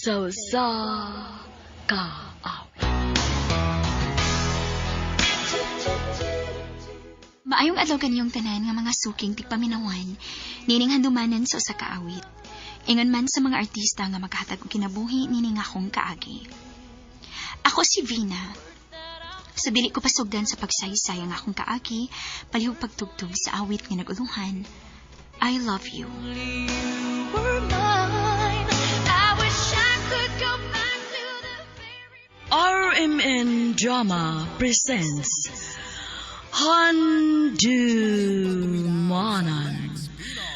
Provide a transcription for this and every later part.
Sa usa ka awit. Maayong adlaw kaniyong tanan nga mga suking tigpaminawan, nining handumanan sa usa ka awit. Ingon man sa mga artista nga maghatag og kinabuhi nining akong kaagi. Ako si Vina. Sa dili ko pasugdan sa pagsaysay ang akong kaagi, palihog pagtugtog sa awit nga naguluhan, I love you. RMN Drama presents Handumanan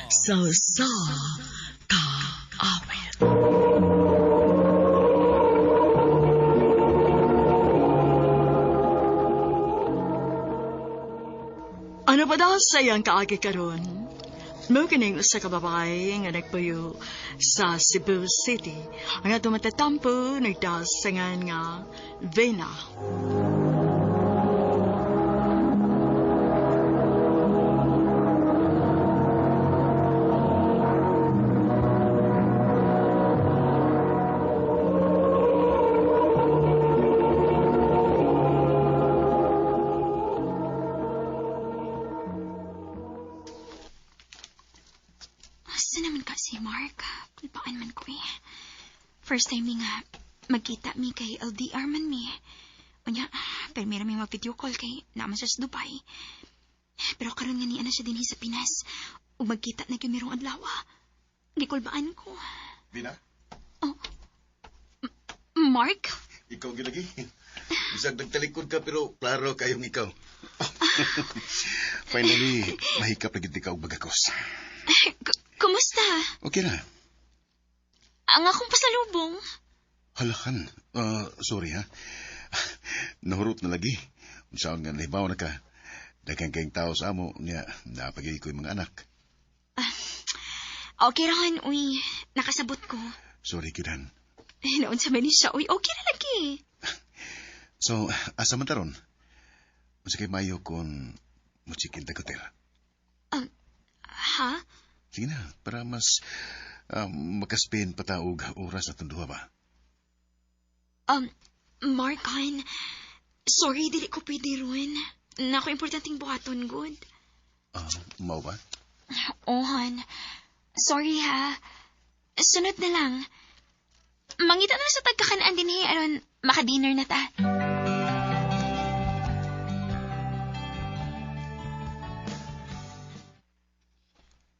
sa usa ka awit. Ano pa daw sa iyang kaagi karon? Mao kining usa ka babae nga nagpuyo sa Cebu City. Ang atong matatampo nagdasangan nga Vena. Asa naman ka si Mark? Kulpaan man ko eh. First time mi nga magkita mi kay LDR man mi. Unya, pero meron mi mag-video call kay naman siya sa Dubai. Pero karon nga niya na siya dinhi sa Pinas. Ug magkita na gyud mirong adlaw. Gikulbaan ko. Vina, Oh. Mark? ikaw gilagi. Bisag nagtalikod ka pero klaro kayong ikaw. Finally, mahikap na gid ka og bagakos. Kumusta? Okay na. Ang akong pasalubong. Halakan. Sorry ha. Nahurot na lagi. Unsaon nga nahibaw na ka. Daghang kayong tao sa amo niya napagay ko yung mga anak. Okay rahan, uy. Nakasabot ko. Sorry gyud. Naunsa man ni siya, uy. Okay ra lagi. So, asa man taron? Unsa kay mayo kung mo-check-in tag hotel? Ha? Sige na, para mas makaspend pa ta og oras atong duha ba? Mark, han, sorry, dili ko pwede ron. Nako, importanteng buhaton, good. Mao ba? Oh, han. Sorry, ha. Sunod na lang. Mangita na sa tagkakanaan din, eh, aron maka-dinner na ta.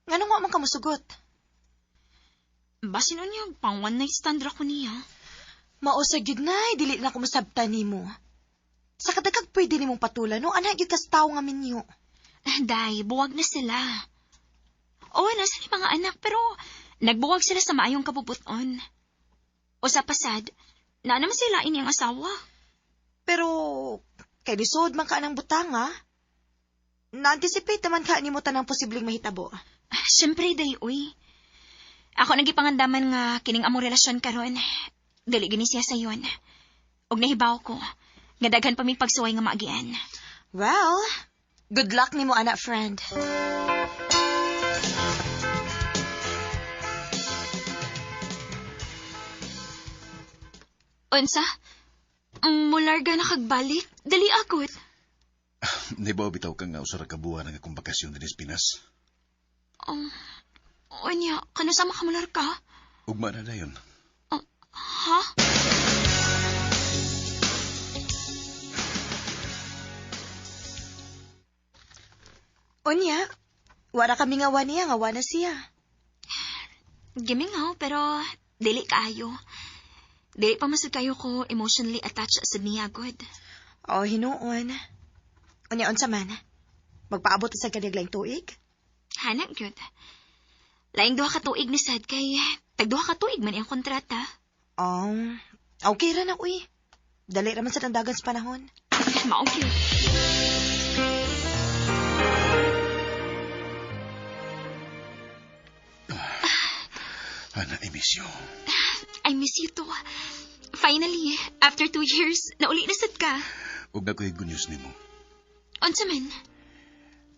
Nganong wa man ka musugot? Basin unya, pang one night stand ra ko niya. Mao sa gyud nay, dili na ko masabtan nimo. Sa kadagkag pwede nimong patulan, no? Ana gyud kas tawo nga minyo. Day, buwag na sila. Oo, nasa ni mga anak, pero nagbuwag sila sa maayong kabubuton. O sa pasad, na naman sila ini ang asawa. Pero, kay lisod man ka ng butang, ha? Na-anticipate naman ka nimo tanang posibleng mahitabo. Siyempre, day, uy. Ako nagipangandaman nga kining among relasyon karon. Dili gini siya sayon. Og nahibaw ko, nga daghan pa mi pagsuway nga maagian. Well, good luck nimo, anak friend. Unsa? Mularga na kagbalik? Dali akot. Nahibaw bitaw ka nga usa ra ka buwan ang akong bakasyon dinhi sa Pinas. Unya, kano sa makamular ka? Ugma na dayon. Ha? Unya, wala kami nga niya, nga na siya. Gimingaw, pero dili kaayo. Dili pa masud kayo ko emotionally attached sa niya, good. Oh, hinuon. Unya, unsa man? Magpaabot sa kanyang laing tuig? Hanap, gyud. Laing duha ka tuig ni sad kay tag duha ka tuig man iyang kontrata. Oh, okay ra na, uy. Dali ra man sa dandagan sa panahon. Mao gyud. Ana, I miss you. I miss you too. Finally, after 2 years, nauli na sad ka. Ug na ko'y good news nimo. Unsa man?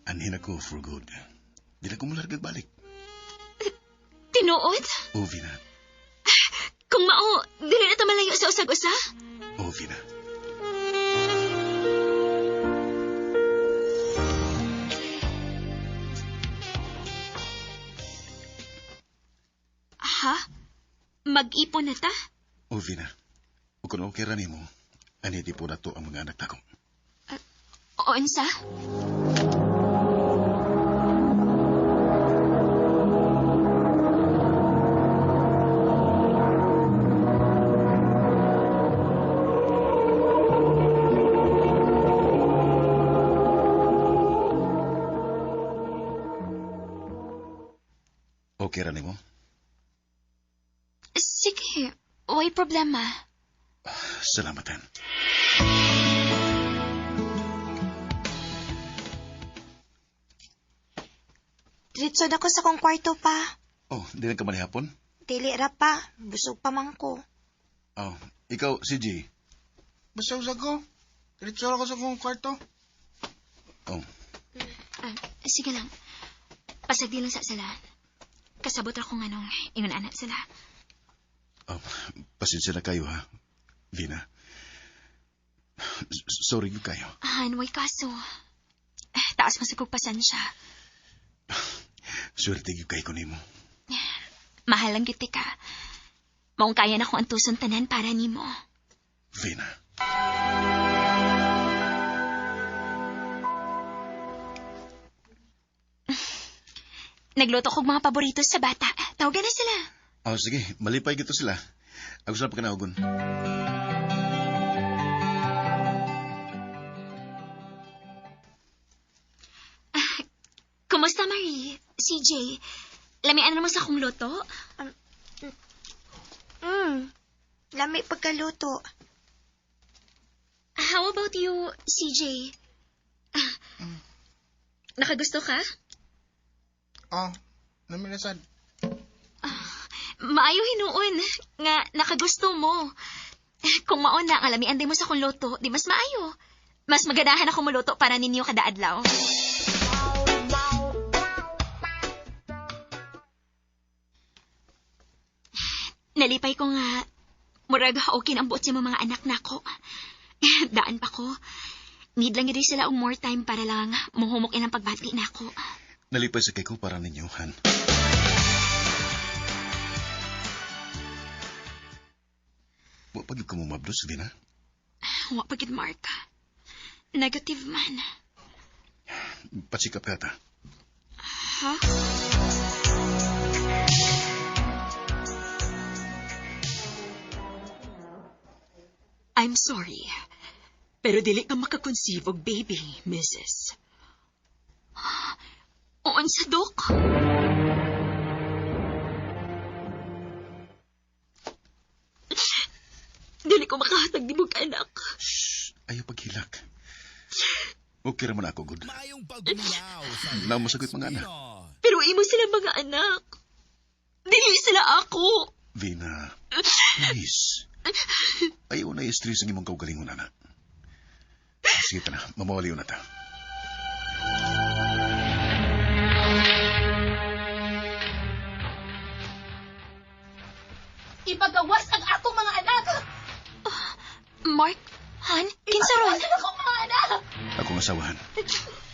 Anhin ako for good. Di na ko mulargag balik. Tinuod? O, Vina. Kung mao, dili na ta malayo sa usag-usa? Oh, Vina. Ha? Mag-ipon na ta? Oh, Vina. Ug kung okay ra nimo, ani di po na to ang mga anak nako. Unsa? Okay ra nimo? Sige, way problema. Salamatan. Diretso na ko sa kong kwarto pa. Oh, di lang ka manihapon? Dili ra pa. Busog pa man ko. Oh, ikaw, CJ. Basta usag ko. Diretso ra ko sa kong kwarto. Oh, Ah, sige lang. Pasagdi lang sa sala. Kasabot ra kung anong ingon anak sila. oh, pasensya na kayo ha, Vina. Sorry gyud kayo. Han, way kaso. Taas mo sa kog pasensya. Swerte gyud kay ko nimo. Mahal lang gyud ka. Maong kaya na akong antuson tanan para nimo. Vina. Nagluto kog mga paborito sa bata. Tawagan na sila. Oh, sige, malipay gito sila. Ako sila pagkanaogon. Kumusta, Marie? CJ, lamian mo sa akong luto? Lami pagkaluto. How about you, CJ? Ah, nakagusto ka? Oh, lami na sad. Maayo hinuon nga nakagusto mo. Kung mao na ang lamian din mo sa akong luto, di mas maayo. Mas maganahan ako muluto para ninyo kada adlaw. Nalipay ko nga murag okay na ang buot sa imong mga anak nako. Daan pa ko. Need lang gyud sila og more time para lang muhumok ilang pagbati nako. Nalipay sa kay ko para ninyo, Han. Wa pa gyud ka mo mabdos, Vina. Wa pa gyud, Mark. Negative man. Pasikap ka ta. Ha? I'm sorry. Pero dili ka makakonceive og baby, Mrs. Unsa, Dok? Dili ko makahatag nimo og anak. Shh! Ayaw paghilak. Okay ra man ako, good. Maayong pagmulaw sa Namasagot mga anak. Pero imo sila mga anak. Dili sila ako. Vina, please. Ayaw na i-stress ang imong kaugalingon, anak. Sige ta na, mamawaliw na ta. Ipagawas ang akong mga anak! Mark, Han, kinsa ron? Ipagawas ang akong mga anak! Akong asawahan.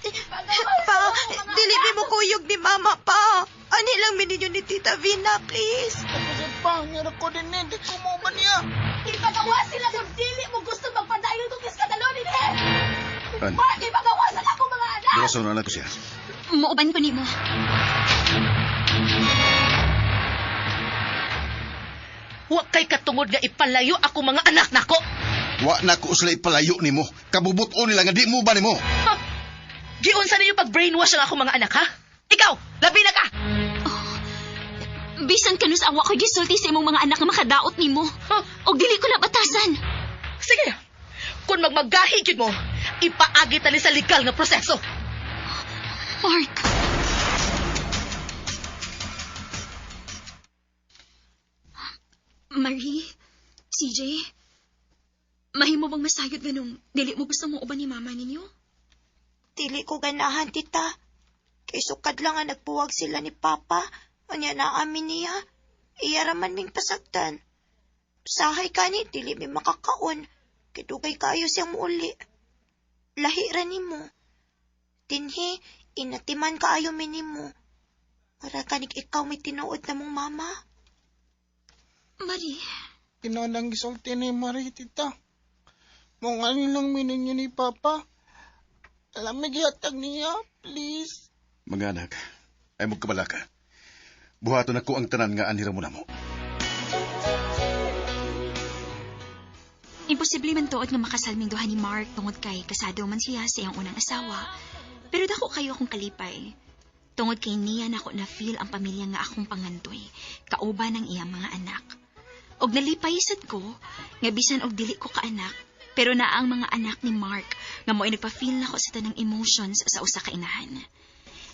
Ipagawas Pa, ang akong mga dili anak! mi mo kuyog ni Mama pa. Ani lang mi ninyo ni Tita Vina, please. Tapos pa, nyara ko din eh. Di ko mo ba niya? Ipagawas sila kung dili mo gusto magpadayon kung iskandalo nila! Han, Mark, ipagawas ang akong mga anak! gawasan na ko siya. Muuban ko nimo. Wa kay katungod nga ipalayo ako mga anak nako. Wa na ko sila ipalayo nimo. Kabubuton nila nga di mo ba nimo? Ha? Giunsa ninyo pag-brainwash ang akong mga anak, ha? Ikaw, labi na ka! Bisan kanus awa ko gisulti sa imong mga anak nga makadaot nimo. Huh? Og dili ko na batasan. Sige, kung magmagahi gyud mo, ipaagi tali sa legal nga proseso. Mark. Marie, CJ, mahimo bang masayod ganong dili mo gusto mo uban ni mama ninyo? Dili ko ganahan, tita. Kay sukad lang nga nagbuwag sila ni Papa. Unya na amin niya. Iya ra man ming pasagdan. Sahay kani, dili mi makakaon. Kay dugay kaayo siyang muuli. Lahi ra nimo. Dinhi, inatiman kaayo mi nimo. Mura kanig ikaw may tinuod na mong mama. Marie, Tinuod ang gisulti ni Marie, tita. Mong ano lang mininyo ni Papa. Alam mi gihatag niya, please. Mga anak, ay magkabalaka. Buhaton ako ang tanan nga anhira mo na mo. Imposible man tuod nga makasalming duha ni Mark tungod kay kasado man siya sa iyang unang asawa. Pero dako kayo akong kalipay. Tungod kay niya nako na feel ang pamilya nga akong pangandoy, kauban ang iyang mga anak. Og nalipay sad ko, nga bisan og dili ko kaanak, pero naa ang mga anak ni Mark nga mo'y nagpa-feel nako sa tanang emotions sa usa ka inahan.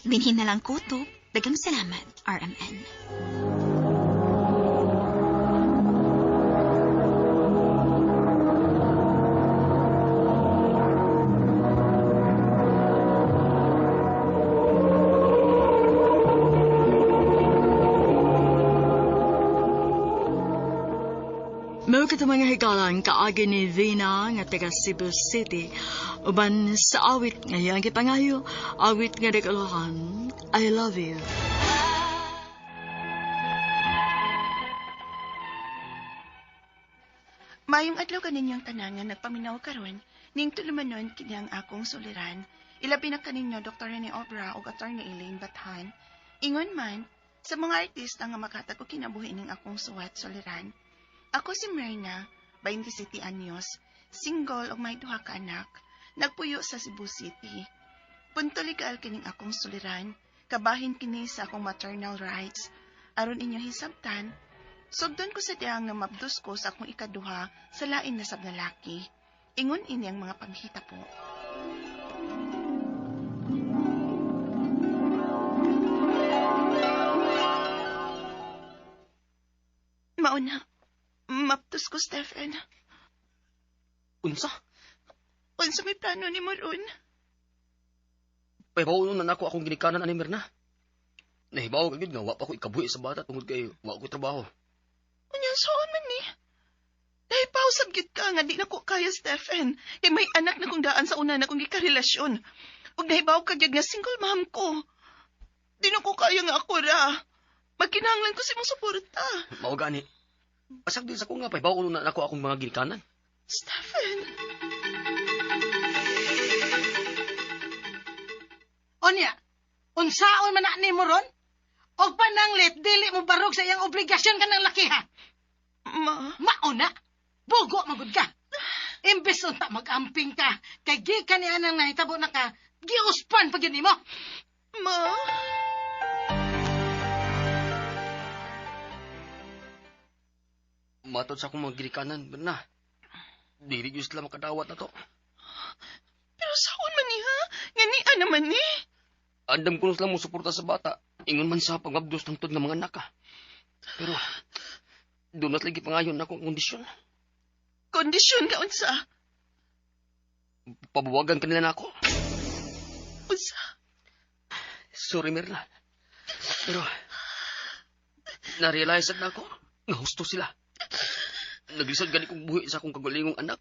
Dinhin na lang ko to. Daghang salamat, RMN. Mao kato mga higalan kaagi ni Vina nga taga Cebu City uban sa awit nga iyang gipangayo, awit nga nag-uluhan, I love you. Mayong adlaw kaninyong tanan nga nagpaminaw karon, ning tulumanon kini ang akong suliran. Ilabi na kaninyo Dr. Rene Obra ug Attorney Elaine Bathan. Ingon man sa mga artista nga makatag og kinabuhi ning akong suwat suliran. Ako si Myrna, 27 anyos, single ug may duha ka anak, nagpuyo sa Cebu City. Punto legal kining akong suliran, kabahin kini sa akong maternal rights. Aron inyo hisabtan, sugdon ko sa dihang nga mabdus ko sa akong ikaduha sa lain na sab lalaki. Ingon ini ang mga panghita po. Mauna, mabdus ko, Stephen. Unsa? Unsa may plano ni Moron? Pahibaw na nako akong ginikanan ani Mirna. Nahibaw ka gyud nga wa pa ko ikabuhi sa bata tungod kay wa ko trabaho. Unya, saan man ni? Nahipausab gyud ka nga di na ko kaya, Stephen. Kay may anak na kong daan sa una na kong gikarelasyon. Ug nahibaw ka gyud nga single mom ko. Di na ko kaya nga ako ra. Magkinahanglan ko sa imong suporta. Mao gani. Pasag din sa ko nga pahibaw na nako akong mga ginikanan. Stephen. Onya, unsaon man na nimo ron? Og pananglit, dili mo barog sa iyang obligasyon ka ng laki ha. Ma. Mauna, bugo magud ka. Imbes unta mag-amping ka, kay gikan ni anang nahitabo na ka, giuspan pa gyud nimo. Ma. Matod sa akong mga ginikanan, Mirna. Dili gyud sila makadawat na to. Pero saon man ni ha? Nga ni naman ni? Andam ko sila mo suporta sa bata. Ingon man sa pagmabdos ng tod ng mga anak ka. Pero, doon na lagi pangayon na akong kondisyon. Kondisyon ka unsa? Pabuwagan kanila na ako. Unsa? Sorry, Mirna. Pero, na-realize na ako nga husto sila. Naglisod gani kong buhi sa akong kagulingong anak.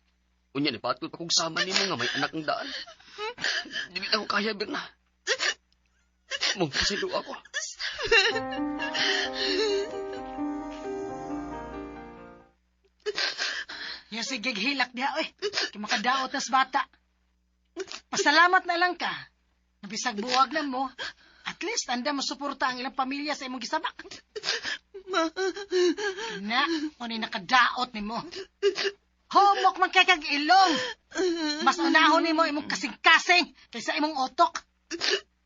Unya, nipatol pa kong sama nimo nga may anak ng daan. Dili na ako kaya, Mirna. Magpasilo ako. Ya sige hilak diha oy. Kay makadaot nas bata. Pasalamat na lang ka. Nabisag buwag na mo. At least anda mo suporta ang ilang pamilya sa imong gisabak. Ma. Na, unay nakadaot nimo. Humok man kay kag ilong. Mas unahon nimo imong kasing-kasing kaysa imong otok.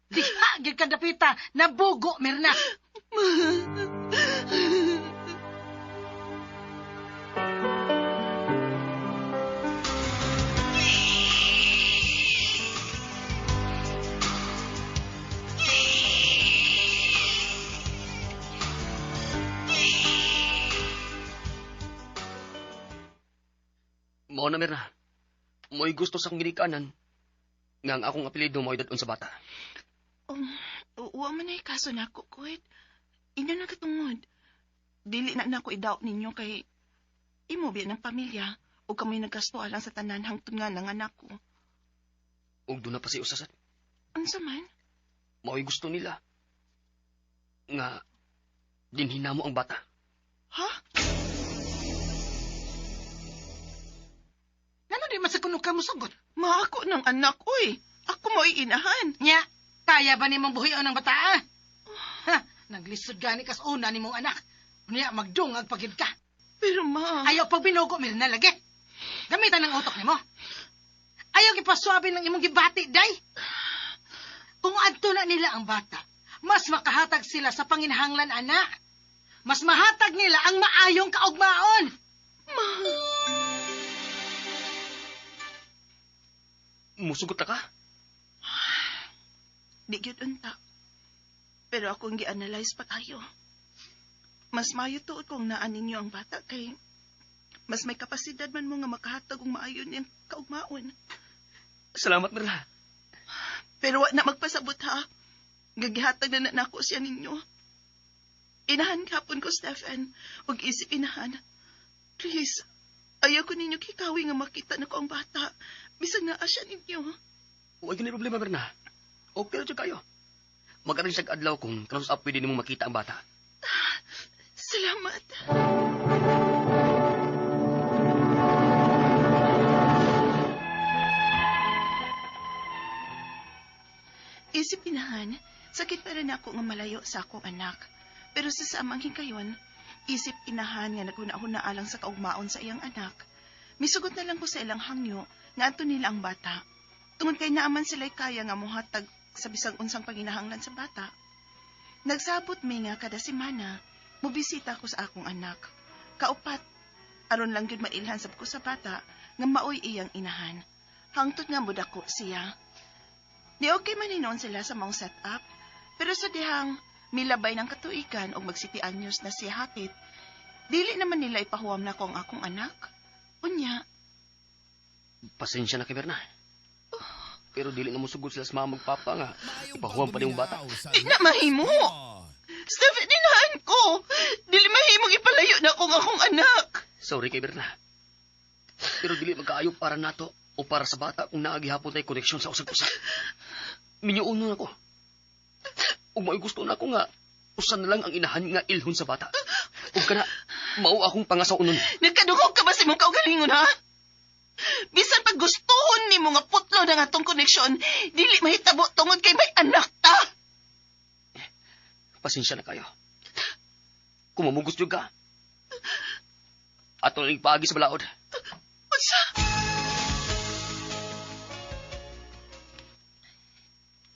Diha gyud ka dapita, nabugo Mirna. Mao na, Mirna. Mo'y gusto sa akong ginikanan nga ang akong apelyido mo'y dadon sa bata. Wa man ay kaso nako, Kuit. Inyo na katungod. Dili na nako idaot ninyo kay Imo biya ng pamilya o kamoy naggasto alang sa tanan hangtod nga ng anak ko. Ug doon na pa si usasat. Unsa man? Mao'y gusto nila. Nga, dinhina mo ang bata. Ha? Ngano di man sa kuno ka mosugot? Maako ng anak, uy. Ako mo'y inahan. Nya, kaya ba nimong buhion ang bata? Ah? Ha, naglisod gani kas una nimong anak. Unya magdungag pagid ka. Pero ma... Ayaw pag binugo Mirna lagi. Gamitan ang utok nimo. Ayaw gipaswabi ng imong gibati, day. Kung adto na nila ang bata, mas makahatag sila sa panginhanglan, ana. Mas mahatag nila ang maayong kaugmaon. Ma... Musugot na ka? Di gyud unta. Pero akong gi-analyze pa tayo. Mas maayo tuod kung naa ninyo ang bata kay mas may kapasidad man mo nga makahatag og maayo niyang kaugmaon. Salamat, Mirna. Pero wa na magpasabot ha. Gagihatag na na nako siya ninyo. Inahan kapon ko, Stephen. Ug isip inahan. Please, ayaw ko ninyo kikawi nga makita na ko ang bata. Bisag naa siya ninyo. Huwag yun problema, Mirna. Okay na kayo. Mag-arrange siya adlaw kung kanus up pwede nimong makita ang bata. Salamat. Isip inahan, sakit pa rin ako nga malayo sa akong anak. Pero sa samang hikayon, isip inahan nga naghuna-huna alang sa kaugmaon sa iyang anak. Misugot na lang ko sa ilang hangyo nga adto nila ang bata. Tungod kay naaman sila'y kaya nga mohatag sa bisag unsang panginahanglan sa bata. Nagsabot mi nga kada semana, mobisita ko sa akong anak. Kaupat, aron lang gyud mailhan sab ko sa bata nga maoy iyang inahan. Hangtod nga modako siya. Ni okay man hinuon sila sa maong set-up, pero sa dihang milabay ng katuigan og magsiti anyos na siya hapit, dili naman nila ipahuwam na ko ang akong anak. Unya. Pasensya na kay Berna. Pero dili na mo sugod sila sa mama magpapa nga. Ipahuwam pa niyong bata. Di na mahimo. Stephen, inahan ko. Dili mahimong ipalayo na akong akong anak. Sorry kay Berna. Pero dili magkaayo para nato o para sa bata kung naagihapon tayo koneksyon sa usag-usa. Minyuuno na ko. Ug mao'y gusto na ko nga usan na lang ang inahan nga ilhon sa bata. Ug kana mao akong pangasaunon. Nagkadungog ka ba sa imong kaugalingon, ha? Bisan pag gustuhon nimo nga putlo na nga tong koneksyon, dili mahitabo tungod kay may anak ta. Pasensya na kayo. Kung mamugos jud ka, ato na paagi sa balaod. Unsa?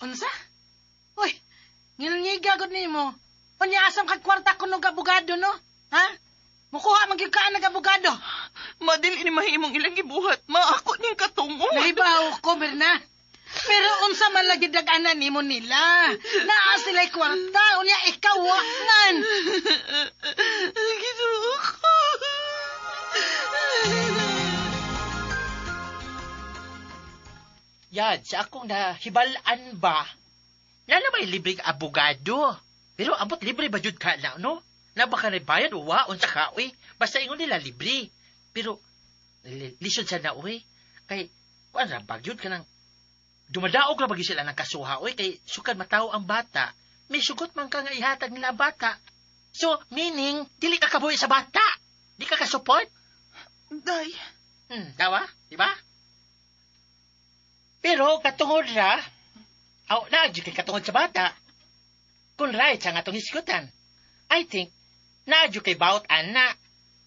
Unsa? Uy, ngilngiga gud nimo. Unya asam kag kwarta kuno abogado no? Ha? Mukuha man gyud ka nag abogado. Madili ni mahimong ilang gibuhat, ma ako ning katungod. Nahibaw ko, Berna. Pero unsa man lagi dag-anan nimo nila? Naa sila'y kwarta, unya ikaw wa man. Ginoo ko. Yan, sa akong nahibal-an ba, na may libreng abogado. Pero ambot libre ba jud ka na, no? Na baka nagbayad o wa, unsa ka, uy. Basta ingon nila libre. Pero, lisod sa na, uy. Kay, kuan ra ba, jud ka nang, dumadaog ra ba gyud sila ng kasuha, uy. Kay, sukad matawo ang bata. May sugot man ka nga ihatag nila ang bata. So, meaning, dili ka kabuhi sa bata. Di ka ka-support. Day. Dawa, di ba? Pero katungod ra, aw na jud kay katungod sa bata. Kung right sa nga atong hisgutan, I think na jud kay bawat ana.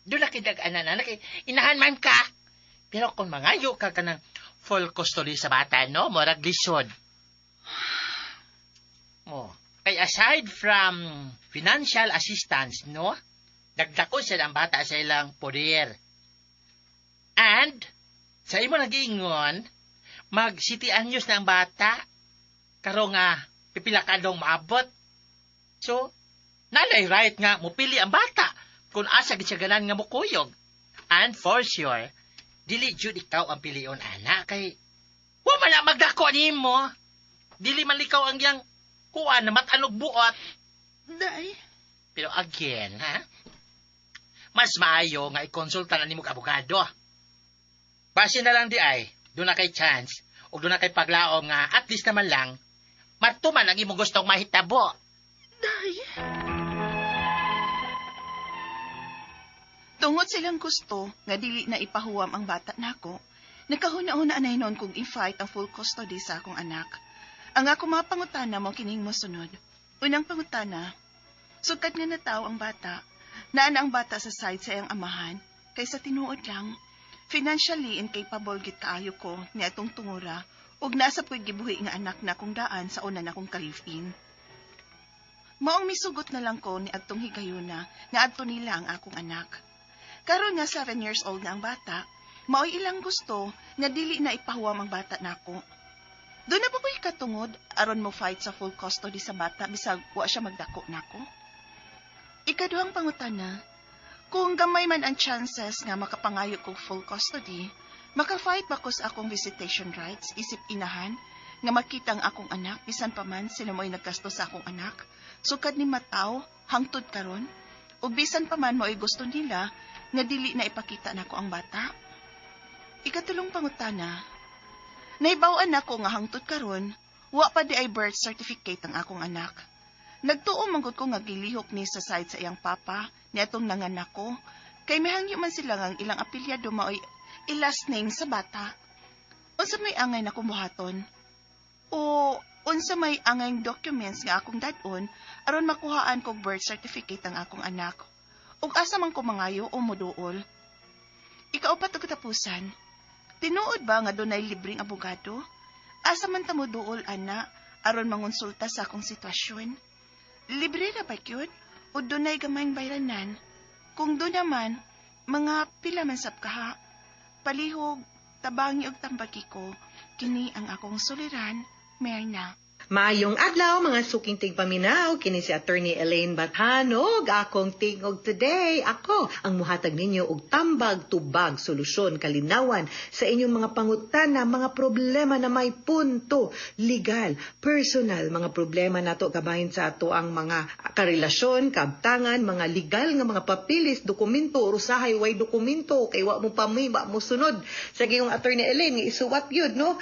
Doon na kay dag-ana na, na kay inahan man ka. Pero kung mangayo ka kanang full custody sa bata, no, murag lisod. Oh, kay aside from financial assistance, no, dagdako sa ang bata sa ilang poder. And sa imo nagiingon, mag city anyos na ang bata, karon nga pipila ka adlong maabot. So, nalay right nga mupili ang bata kung asa gid siya ganan nga mukuyog. And for sure, dili jud ikaw ang pilion ana kay wa man na magdako nimo. Dili man likaw ang iyang kuan na matanog buot. Day. Pero again, ha? Mas maayo nga ikonsulta na nimo abogado. Base na lang di ay, doon na kay chance, o doon na kay paglaom nga at least naman lang, matuman ang imong gustong mahitabo. Day. Tungod silang gusto nga dili na ipahuwam ang bata nako, nakahuna-huna na noon kong i-fight ang full custody sa akong anak. Ang ako mga pangutana mo kining mosunod. Unang pangutana, sukad nga nataw ang bata, naan ang bata sa side sa iyang amahan, kaysa tinuod lang. Financially incapable git kaayo ko ni atong tungura, ug nasa pu'y gibuhi nga anak na kong daan sa una na kong kalifin. Maong misugot na lang ko ni adtong higayuna nga adto nila ang akong anak. Karon nga 7 years old na ang bata, mao'y ilang gusto nga dili na ipahuwam ang bata nako. Doon na ba ko'y katungod aron mo fight sa full custody sa bata bisag wa siya magdako nako? Ikaduhang pangutana, kung gamay man ang chances nga makapangayo kog full custody, maka-fight ba ko sa akong visitation rights isip inahan nga makita ang akong anak bisan pa man sila mo'y naggasto sa akong anak, sukad ni mataw hangtod karon, ug bisan pa man mo'y gusto nila nga dili na ipakita nako ang bata? Ikatulong pangutana, naibaw-an nako nga hangtod karon, wa pa di ay birth certificate ang akong anak. Nagtuo man gud ko nga gilihok ni sa side sa iyang papa ni atong nanganak ko, kay mihangyo man sila nga ang ilang apelyado maoy i-last name sa bata. Unsa may angay na kumuhaton? O unsa may angay documents nga akong dad-on aron makuhaan kog birth certificate ang akong anak? Ug asa man ko mangayo o moduol? Ikaupat ug katapusan, tinuod ba nga dunay libreng abogado? Asa man ta moduol ana aron mangonsulta sa akong sitwasyon? Libre ra ba gyud o dunay gamayng bayranan? Kung doon naman, mga pila man sab kaha. Palihog, tabangi og tambagi ko, kini ang akong suliran, Myrna. Maayong adlaw mga suking tigpaminaw, kini si Attorney Elaine Bathanog, akong tingog today. Ako ang muhatag ninyo og tambag tubag solusyon kalinawan sa inyong mga pangutana, mga problema na may punto legal, personal, mga problema nato kabahin sa ato ang mga karelasyon, kabtangan, mga legal nga mga papilis, dokumento, usahay way dokumento kay wa mo pamay, wa mo sunod sa giyong Attorney Elaine nga isuwat gyud, no?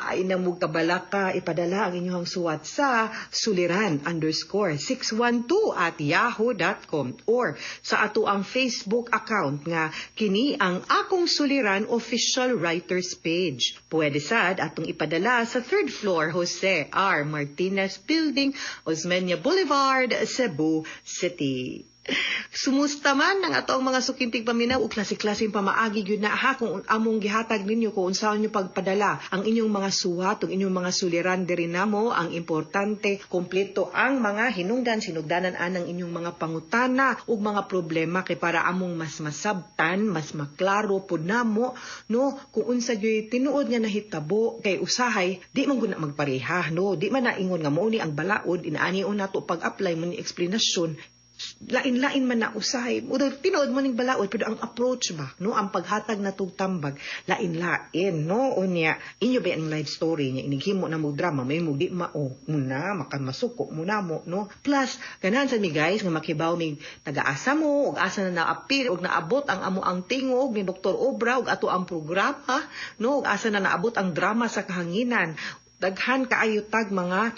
Ay namug kabalaka ipadala ang inyong suwat sa suliran_612@yahoo.com or sa ato ang Facebook account nga kini ang Akong Suliran Official Writers Page. Pwede sad atong ipadala sa 3rd floor Jose R. Martinez Building, Osmeña Boulevard, Cebu City. Sumusta man ang ato ang mga sukintig paminaw o klase-klaseng pamaagi gyud na ha kung among gihatag ninyo kung unsaon nyo pagpadala ang inyong mga suwat ug inyong mga suliran diri namo. Ang importante, kompleto ang mga hinungdan sinugdanan anang inyong mga pangutana ug mga problema kay para among mas masabtan, mas maklaro pud namo, no, kung unsa gyud tinuod nga nahitabo kay usahay di man gud na magpareha, no, di man naingon nga mao ni ang balaod inaani nato pag-apply mo ni eksplanasyon, lain-lain man na usahay. Although, tinuod mo ning balaod, pero ang approach ba, no? Ang paghatag na tambag, lain-lain, no? Unya, inyo ba ang life story niya? Inighimo na mo drama, may mo di mao, muna, makamasuko, muna mo, no? Plus, ganahan sa mi guys, nga makibaw mig taga-asa mo, ug asa na naapil, ug naabot ang amo ang tingog ni Dr. Obra, ug ato ang programa, no? Ug asa na naabot ang drama sa kahanginan. Daghan kaayo tag mga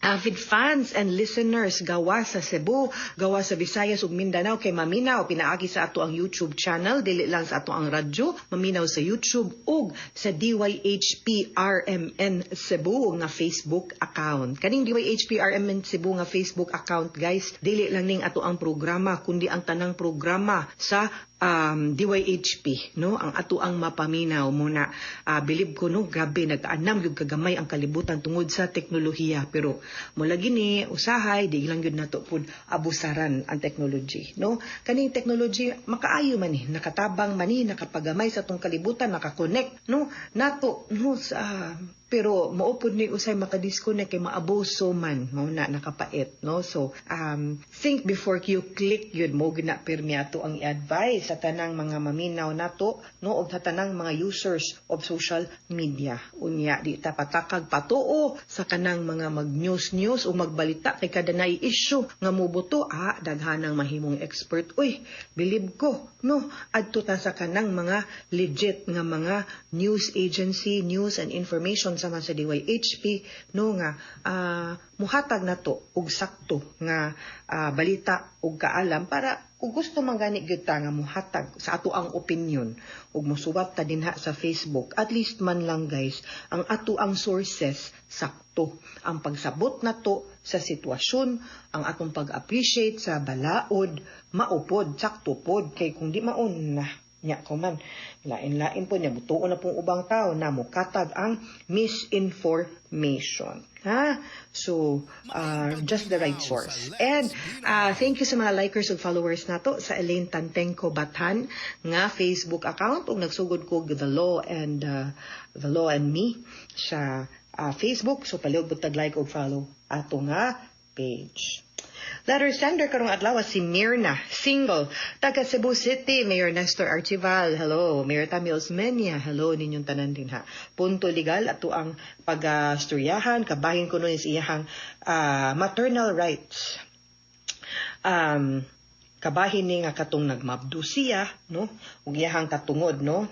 avid fans and listeners gawa sa Cebu, gawa sa Visayas ug Mindanao kay maminaw pinaagi sa ato ang YouTube channel, dili lang sa ato ang radyo, maminaw sa YouTube ug sa DYHPRMN Cebu nga Facebook account. Kaning DYHPRMN Cebu nga Facebook account guys, dili lang ning ato ang programa kundi ang tanang programa sa DYHP, no, ang ato ang mapaminaw muna. Bilib ko, no, grabe nag-anam gyud kagamay ang kalibutan tungod sa teknolohiya, pero mula gini usahay di lang gyud nato pud abusaran ang technology, no. Kaning technology makaayo man ni, nakatabang man ni, nakapagamay sa atong kalibutan, nakakonect, no, nato, no, sa Pero mao pod ni usay makadisconnect kay maabuso man, mao na nakapait, no? So think before you click yun mo gina pirmi ato ang i-advise sa tanang mga maminaw nato, no, og sa tanang mga users of social media. Unya di ta patakag patuo sa kanang mga mag-news news o magbalita kay kada naay issue nga mobuto, daghanang mahimong expert. Uy, bilib ko, no? Adto ta sa kanang mga legit nga mga news agency, news and information sama sa DYHP, no, nga muhatag nato og sakto nga balita ug kaalam para kung gusto man gani gyud ta nga muhatag sa ato ang opinion ug mosuwat ta dinha sa Facebook, at least man lang, guys, ang ato ang sources sakto ang pagsabot nato sa sitwasyon, ang atong pag-appreciate sa balaod maupod sakto pod, kay kung di maon na nya ko man lain-lain po niya butuon na pong ubang tao na mokatag ang misinformation, ha. So just the right source. And thank you sa mga likers ug followers nato sa Elaine Tantengco Bathan nga Facebook account ug nagsugod ko The Law and Me sa Facebook. So palihog tag like ug follow ato nga page. Letter sender karong adlaw si Mirna, single, taga Cebu City. Mayor Nestor Archival, hello. Mayor Tami Osmeña, hello ninyong tanan din ha. Punto legal ato ang pag-istoryahan, kabahin ko nun is iyahang maternal rights. Kabahin ni nga katong nagmabdo siya, no? Ug iyahang katungod, no?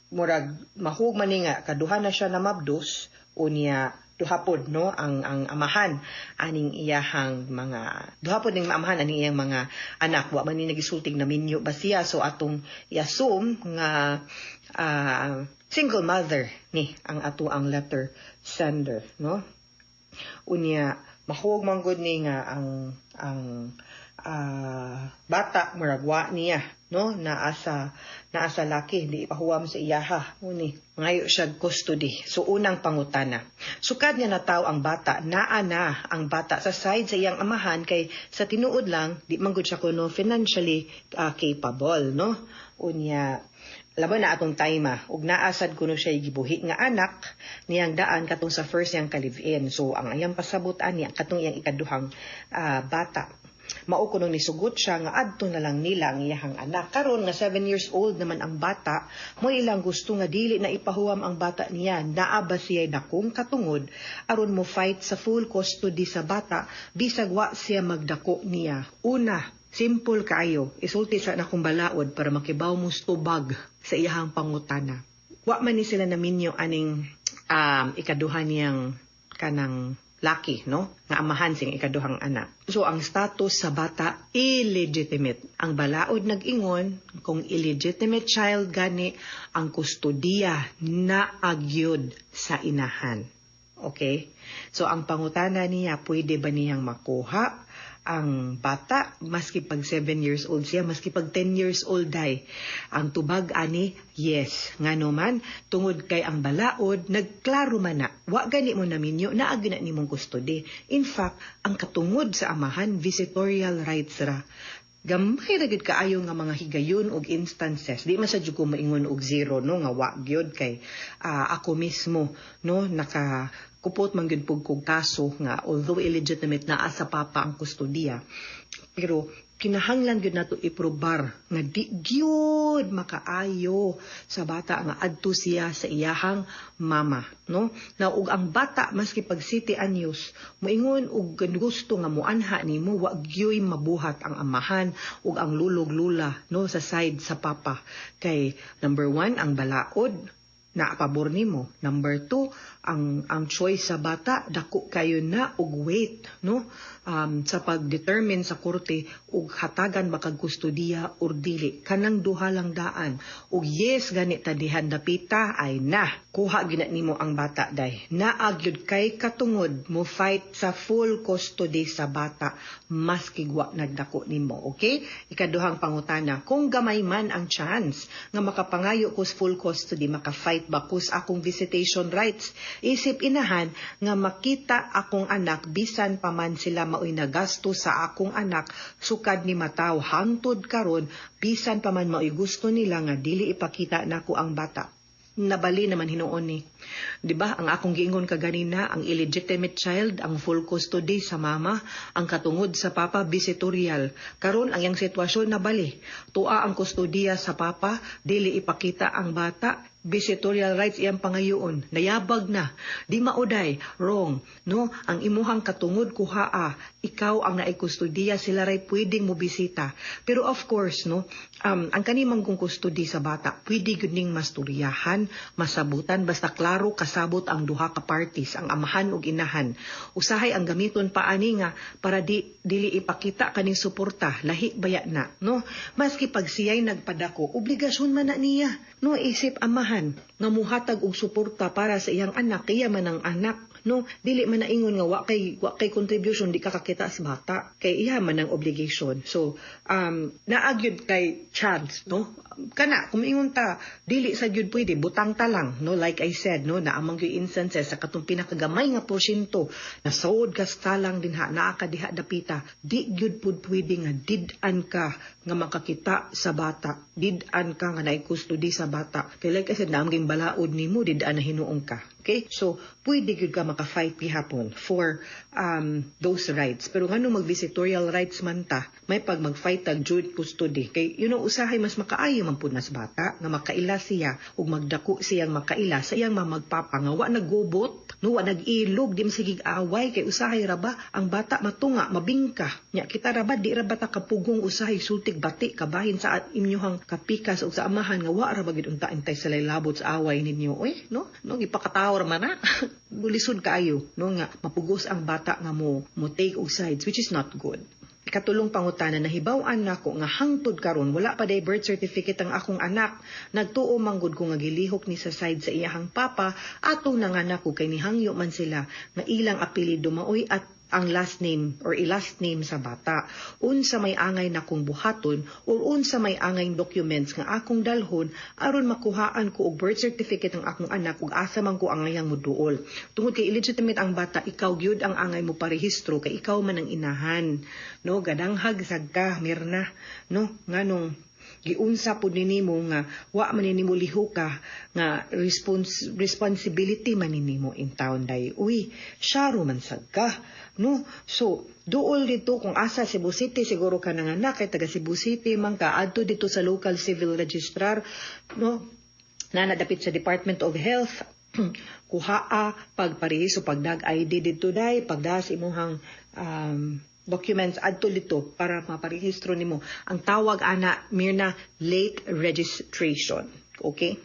Murag mahug man ni nga kaduha na siya na mabdos, unya duha pod, no, ang amahan aning iyahang mga duha pod ning amahan aning iyang mga anak. Wa man ni nagisultig na minyo ba siya, so atong i-assume nga single mother ni ang ato ang letter sender, no. Unya mahuog man gud ni nga ang bata murag wa niya, no, naa sa laki, di ipahuwam sa iyaha uni ngayo siya custody. So unang pangutana, sukad nga nataw ang bata, naa na ang bata sa side sa iyang amahan, kay sa tinuod lang di man gud siya kuno financially capable, no. Unya laban na atong time ug naa sad kuno siya gibuhi nga anak niyang daan katong sa first niyang ka-live-in. So ang iyang pasabot ani katong iyang ikaduhang bata, mao kuno nisugot siya nga adto na lang nila ang iyahang anak. Karon nga 7 years old naman ang bata, mo ilang gusto nga dili na ipahuwam ang bata niya. Naa ba siya dakong katungod aron mo fight sa full custody sa bata bisag wa siya magdako niya? Una, simple kaayo. Isulti sa nakong balaod para makibaw mo tubag sa iyahang pangutana. Wa man ni sila naminyo aning ikaduha niyang kanang laki, no? Nga amahan sing ikaduhang anak. So, ang status sa bata, illegitimate. Ang balaod nag-ingon, kung illegitimate child gani, ang kustodiya naa gyud sa inahan. Okay? So, ang pangutana niya, pwede ba niyang makuha ang bata maski pag 7 years old siya, maski pag 10 years old day? Ang tubag ani, yes. Ngano man, tungod kay ang balaod nagklaro man na wa gani mo naminyo, naa gyud na nimong custody. In fact, ang katungod sa amahan, visitorial rights ra. Gamay ra gyud kaayo nga mga higayon og instances. Di man sa jud ko maingon og zero, no, nga wa gyud, kay ako mismo, no, naka kupot man gyud pug kog kaso nga although illegitimate, naa sa papa ang kustodiya, pero kinahanglan gyud nato iprobar nga di gyud makaayo sa bata nga adto siya sa iyahang mama, no. Na ug ang bata maski pag 7 anyos moingon og gusto nga moanha nimo, wa gyoy mabuhat ang amahan ug ang lulog lula, no, sa side sa papa, kay number one, ang balaod na pabor nimo. Number two, ang choice sa bata dako kayo na og weight, no, sa pag-determine sa korte og hatagan ba kag kustodiya or dili. Kanang duha lang daan. Og yes gani ta dihan dapita ay na kuha gina nimo ang bata day. Naa gyud kay katungod mo fight sa full custody sa bata maski wa nagdako nimo. Okay? Ikaduhang pangutana, kung gamay man ang chance nga makapangayo ko sa full custody, maka-fight ba ko sa akong visitation rights? Isip inahan nga makita akong anak bisan pa man sila maoy nagasto sa akong anak sukad ni mataw hangtod karon, bisan pa man maoy gusto nila nga dili ipakita nako ang bata. Nabali naman hinuon ni. 'Di ba? Ang akong giingon kaganina, ang illegitimate child, ang full custody sa mama, ang katungod sa papa visitorial. Karon ang iyang sitwasyon nabali. Tua ang kustodiya sa papa, dili ipakita ang bata, visitorial rights iyang pangayoon. Nayabag na. Di mauday, wrong, no? Ang imuhang katungod kuhaa, ikaw ang naay kustodiya, sila ray pwedeng mobisita. Pero of course, no, ang kanimang kung custody sa bata, pwede gyud ning masturyahan, masabutan, basta klaro kasabot ang duha ka parties, ang amahan ug inahan. Usahay ang gamiton pa ani nga para di dili ipakita kaning suporta, lahi baya na, no? Maski pag siya'y nagpadako, obligasyon man na niya, no, isip amahan nga muhatag og suporta para sa iyang anak, kaya man ang anak, no? Dili man naingon nga wa kay contribution, di ka kakita sa bata, kay iya man ang obligation. So naa gyud kay chance, no? Kana kung ingon ta dili sa gyud pwede, butang ta lang, no? Like I said, no, naa man gyud instances sa katong pinakagamay nga porsyento na suod ka sa talang dinha, naa ka diha dapita, di gyud pud pwede nga did-an ka nga makakita sa bata, did-an ka nga naay custody sa bata, kay like I said, naa man balaod nimo, did-an na hinuong ka. Okay, so pwede gyud ka maka-fight gihapon for those rights. Pero ngano mag-visitorial rights man ta, may pag mag-fight tag joint custody, kay usahay mas makaayo man pud nas bata nga makaila siya ug magdako siyang makaila sa iyang mamagpapa nga wa nagubot, no, wa nag-ilog, di masigig away, kay usahay ra ba ang bata matunga, mabingka nya. Kita ra ba, di ra ba ta kapugong usahay sultig bati kabahin sa inyuhang kapikas ug sa amahan nga wa ra ba gid unta intay sa labot sa away ninyo, oy, no? No, gipakatawa ra man na. Bulisod kaayo, no, nga mapugos ang bata nga mo take og sides, which is not good. Ikatulong pangutana, nahibaw-an nako nga hangtod karon wala pa day birth certificate ang akong anak. Nagtuo manggod ko nga gilihok ni sa side sa iyahang papa atong nanganak ko, kay nihangyo man sila nga ilang apelyido maoy at ang last name or i-last name sa bata. Unsa may angay nakong buhaton or unsa may angay documents nga akong dalhon aron makuhaan ko og birth certificate ang akong anak, ug asa man ko angayang moduol? Tungod kay illegitimate ang bata, ikaw gyud ang angay mo parehistro kay ikaw man ang inahan. No, gadanghag sad ka, Mirna, no? Nganong giunsa pud ni nimo nga wa man ni nimo lihuka nga responsibility man ni nimo in town day. Uy, syaro man sad ka, no? So duol dito kung asa, Cebu City siguro ka nanganak, kay taga Cebu City man ka, adto dito sa local civil registrar, no, na nadapit sa Department of Health. Kuhaa pagparehistro, pagdag ID dito day, pagdas imuhang documents adto dito para maparehistro nimo. Ang tawag ana, Mirna, late registration. Okay?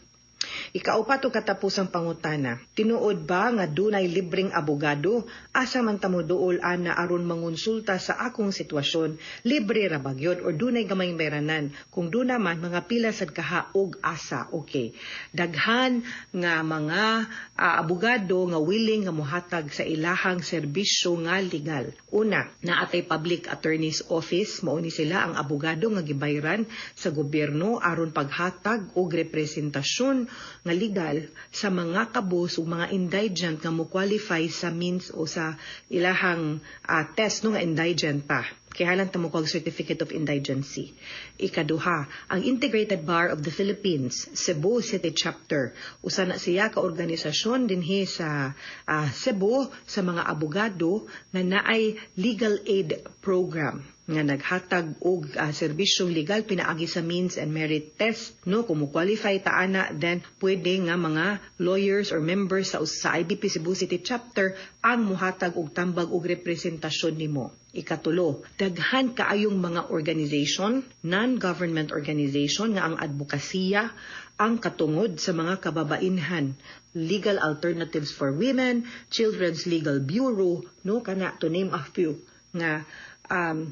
Ikaupat ug katapusang pangutana. Tinuod ba nga dunay libreng abogado? Asa man ta moduol ana aron mangonsulta sa akong sitwasyon? Libre ra ba gyud or dunay gamayng bayranan? Kung duna man, mga pila sad kaha og asa? Okay. Daghan nga mga abogado nga willing nga mohatag sa ilahang serbisyo nga legal. Una, naa tay Public Attorney's Office, mao ni sila ang abogado nga gibayran sa gobyerno aron paghatag og representasyon nga legal sa mga kabus ug mga indigent nga mo qualify sa means o sa ilahang test, no, nga indigent pa. Kinahanglan ta mo og Certificate of Indigency. Ikaduha, ang Integrated Bar of the Philippines, Cebu City Chapter. Usa na siya ka organisasyon dinhi sa Cebu sa mga abogado nga naay legal aid program nga naghatag og serbisyong legal pinaagi sa means and merit test, no? Kung mo-qualify ta ana, then pwede nga mga lawyers or members sa IBP Cebu City Chapter ang muhatag og tambag og representasyon nimo. Ikatulo, daghan kaayong mga organization, non-government organization nga ang advokasya ang katungod sa mga kababainhan. Legal Alternatives for Women, Children's Legal Bureau, no, kana to name a few nga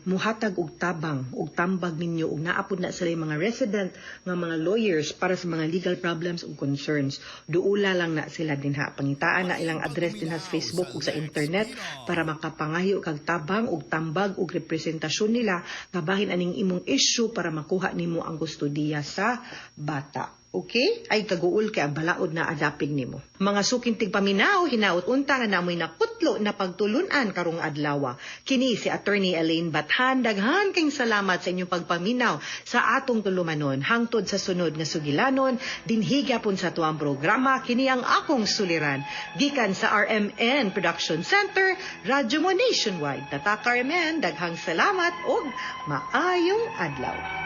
muhatag og tabang og tambag ninyo, ug naa pud na sila mga resident nga mga lawyers para sa mga legal problems ug concerns. Duula lang na sila dinha, pangitaan na ilang address dinha sa Facebook ug sa internet para makapangayo kag tabang og tambag og representasyon nila kabahin aning imong issue para makuha nimo ang kustodiya sa bata. Okay? Ay kaguol kay ang balaod na adapig nimo. Mga suking tigpaminaw, hinaot unta nga namoy nakutlo na pagtulunan karong adlaw. Kini si Attorney Elaine Bathan, daghan kayong salamat sa inyong pagpaminaw sa atong tulumanon hangtod sa sunod nga sugilanon dinhi gyapon sa atuang programa kini ang akong suliran gikan sa RMN Production Center, Radyo Mo Nationwide. Tatak RMN, daghang salamat ug maayong adlaw.